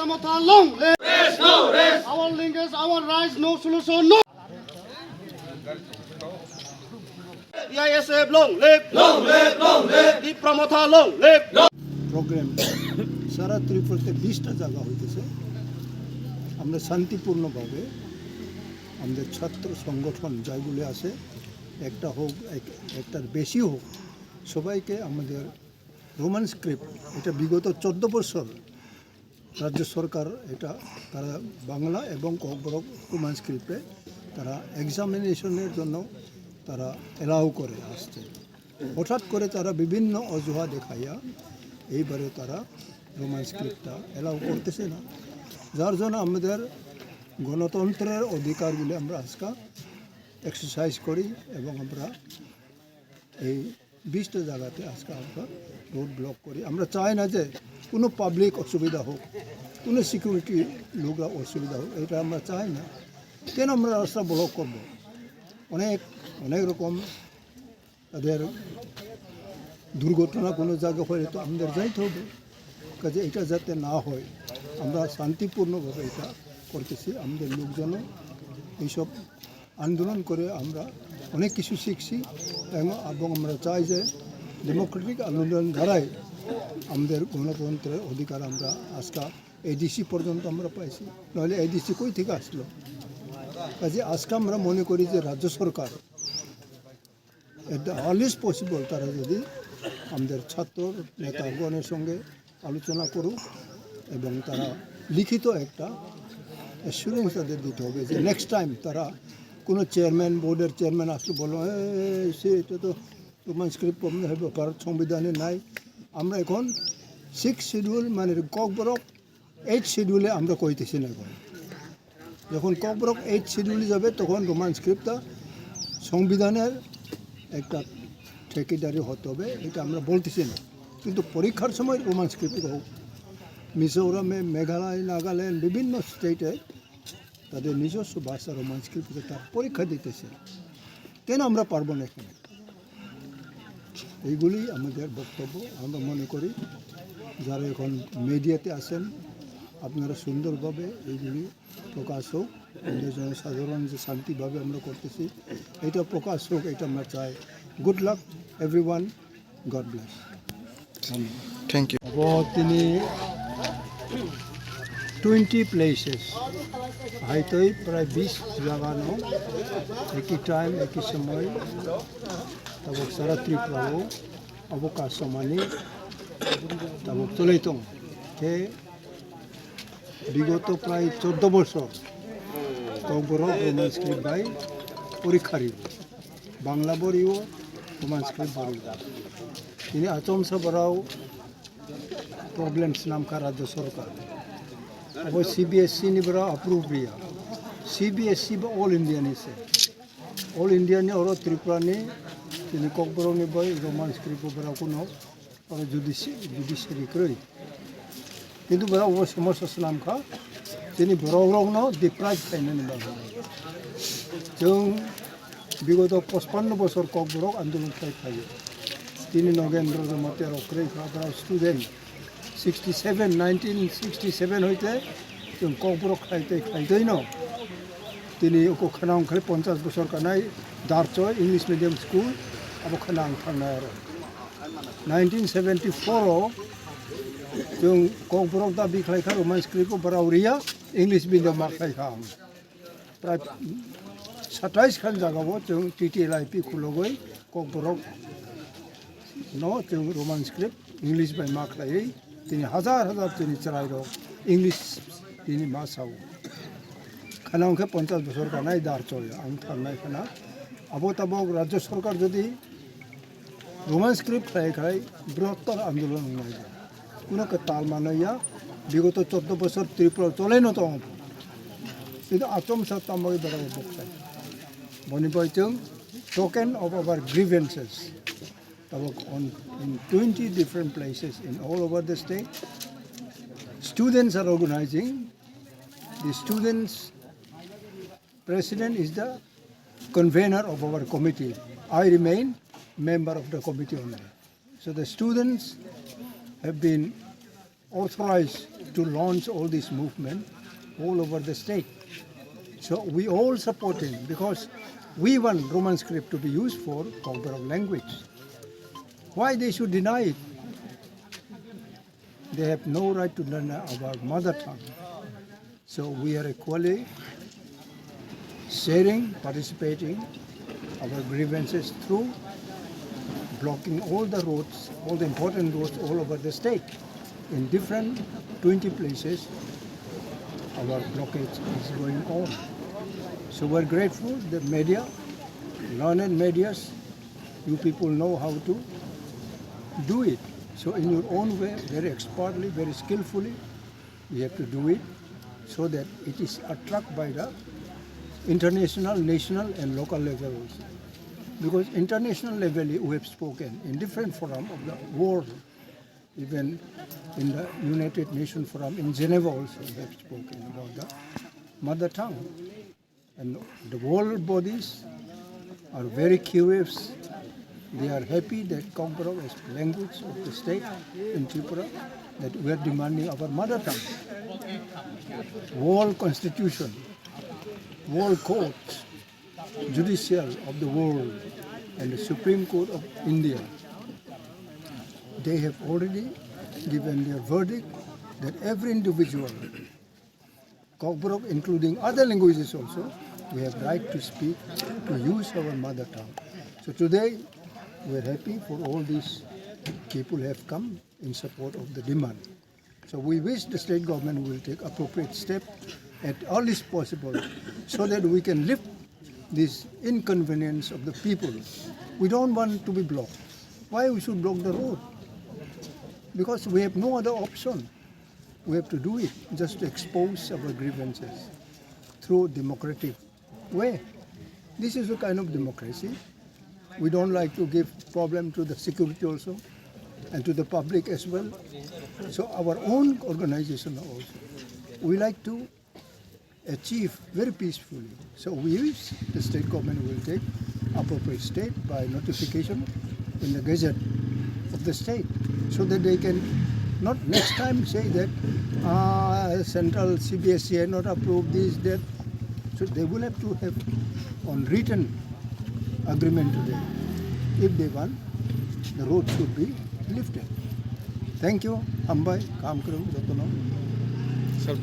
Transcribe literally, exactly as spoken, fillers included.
Motha long live! Rest, no rest! Our language, our rights, no solution, no! T I S F long live! Long live, long live! Tipra Motha long live! Programme সারা ত্রিপুরাতে বিশটা জায়গা হইতেছে। আমরা শান্তিপূর্ণভাবে আমাদের ছাত্র সংগঠন যেগুলি আছে, একটা হোক, এক-, একটার বেশি হোক, সবাইকে আমাদের রোমান স্ক্রিপ্ট, এটা বিগত চোদ্দ বছর রাজ্য সরকার এটা, তারা বাংলা এবং ককবরক রোমান স্ক্রিপ্টে তারা এক্সামিনেশনের জন্য তারা অ্যালাউ করে আসছে। হঠাৎ করে তারা বিভিন্ন অজুহাত দেখাইয়া এইবারে তারা রোমান স্ক্রিপ্টটা অ্যালাউ করতেছে না, যার জন্য আমাদের গণতন্ত্রের অধিকারগুলি আমরা আজকে এক্সারসাইজ করি এবং আমরা এই বিশটা জায়গাতে আজকে আমরা রোড ব্লক করি। আমরা চাই না যে কোনো পাবলিক অসুবিধা হোক, কোনো সিকিউরিটি লোকরা অসুবিধা হোক, এটা আমরা চাই না। কেন আমরা রাস্তা ব্লক করব? অনেক, অনেক রকম তাদের দুর্ঘটনা কোনো জায়গা হলে তো আমাদের যাইতে হবে। কাজে এটা যাতে না হয়, আমরা শান্তিপূর্ণভাবে এটা করতেছি। আমাদের লোকজনও এইসব আন্দোলন করে আমরা অনেক কিছু শিখছি এবং, এবং আমরা চাই যে ডেমোক্রেটিক আন্দোলন দ্বারাই আমাদের গণতন্ত্রের অধিকার আমরা আজকে এডিসি পর্যন্ত আমরা পাইছি, নাহলে এডিসি কই থেকে আসলো? কাজে আজকে আমরা মনে করি যে রাজ্য সরকার at the earliest possible তারা যদি আমাদের ছাত্র নেতাগণের সঙ্গে আলোচনা করুক এবং তারা লিখিত একটা অ্যাসুরেন্স তাদের দিতে হবে যে নেক্সট টাইম তারা কোনো চেয়ারম্যান, বোর্ডের চেয়ারম্যান আসলে বলো, "এই, সে এটা তো রোমান স্ক্রিপ্ট ব্যাপার সংবিধানে নাই।" আমরা এখন সিক্স শিডিউল মানে ককবরক এইট শিডিউলে আমরা কইতেছি না এখন। যখন ককবরক এইট শিডিউলে যাবে তখন রোমান স্ক্রিপ্টটা সংবিধানের একটা ঠেকেদারি হতে হবে, এটা আমরা বলতেছি না। কিন্তু পরীক্ষার সময় রোমান স্ক্রিপ্ট হোক, মিজোরামে, মেঘালয়, নাগাল্যান্ড, বিভিন্ন স্টেটে তাদের নিজস্ব ভাষা রোমান স্ক্রিপ্টে তার পরীক্ষা দিতেছে। কেন আমরা পারবো না এখানে? এইগুলি আমাদের বক্তব্য। আমরা মনে করি যারা এখন মিডিয়াতে আছেন, আপনারা সুন্দরভাবে এইগুলি প্রকাশ হোক, আমাদের জনসাধারণ যে শান্তিভাবে আমরা করতেছি, এটা প্রকাশ হোক, এটা আমরা চাই। Good luck everyone, God bless. Thank you. Abo tini twenty places, haitoi prai bis jagano eki time, eki somoy, tabuk sara Tripura o abo kasomani tabuk choli tongo. Khe bigoto prai choddo bosor Kokborok Roman script bai porikha rio, Bangla bo rio, Roman script bo rio. Tini achomsa borao problem swnamkha Rajya Sorkar. Abo C B S E ni borao approve ria. C B S E bo All India ni se. All India ni oro Tripura ni tini Kokborok ni bai Roman script bo borao kuno oro judici-, judiciary kwrwi. Kintu borok bo somosa swnamkha, tini borok rokno deprive khainani bagwi. Chwng bigoto pachpanno bosor Kokborok andolon khlai phaio. Tini Nogendra Jamatia rok kwrwi kha, borok student sixty seven, nineteen sixty seven hoite chwng Kokborok khlai tei khlai tei no. Tini uko khana wngkhe ponchas bosor kanai Darchoi English Medium School, abo khana ang thangnai aro. Nineteen seventy four o chwng Kokborok da bikhlai kha Roman script o borok ria, English medium ma khlai kha ang. Prai satais khan jaga o chwng T T L I P khulogoi Kokborok no chwng Roman script English bai ma khlaiwi tini hajar hajar tini chwrai rok English tini ma sao. Khana wngkhe ponchas bosor kanai Darchoi ang thangnai khana. Abo tabok Rajya Sorkar jodi Roman script khlai khlai brihottor andolon wngnai. Kuno kwtal manwi ya, bigoto choddo bosor Tripura cholai no tongo. Kintu achomsa tambai borok boktai. Boni bai chwng token of our grievances. Tabok on, in twenty different places in all over the state, students are organizing. The students president is the convener of our committee. I remain member of the committee only. So the students have been authorized to launch all this movement all over the state. So we all support him because we want Roman script to be used for Kokborok language. Why they should deny it? They have no right to deny our mother tongue. So we are equally sharing, participating our grievances through blocking all the roads, all the important roads all over the state. In different twenty places, our blockage is going on. So we're grateful the media, learned medias, you people know how to do it. So in your own way, very expertly, very skillfully, we have to do it so that it is attracted by the international, national and local level also. Because international level we have spoken in different forum of the world, even in the United Nations Forum in Geneva also we have spoken about the mother tongue. And the world bodies are very curious. They are happy that Kokborok is language of the state in Tripura, that we are demanding our mother tongue. World Constitution, World Court, Judicial of the world, and the Supreme Court of India, they have already given their verdict that every individual, Kokborok, including other languages also, we have right to speak, to use our mother tongue. So today, we are happy for all these people have come in support of the demand. So we wish the state government will take appropriate step at earliest possible so that we can lift this inconvenience of the people. We don't want to be blocked. Why we should block the road? Because we have no other option. We have to do it just to expose our grievances through democratic way. This is a kind of democracy. We don't like to give problem to the security also and to the public as well. So our own organization also, we like to achieve very peacefully. So we wish the state government will take appropriate step by notification in the gazette of the state, so that they can not next time say that uh, central C B S E had not approved this, that. So they will have to have on written agreement today if they want the road should be lifted. Thank you. Hambai, kam kwrwng jotono. Sir,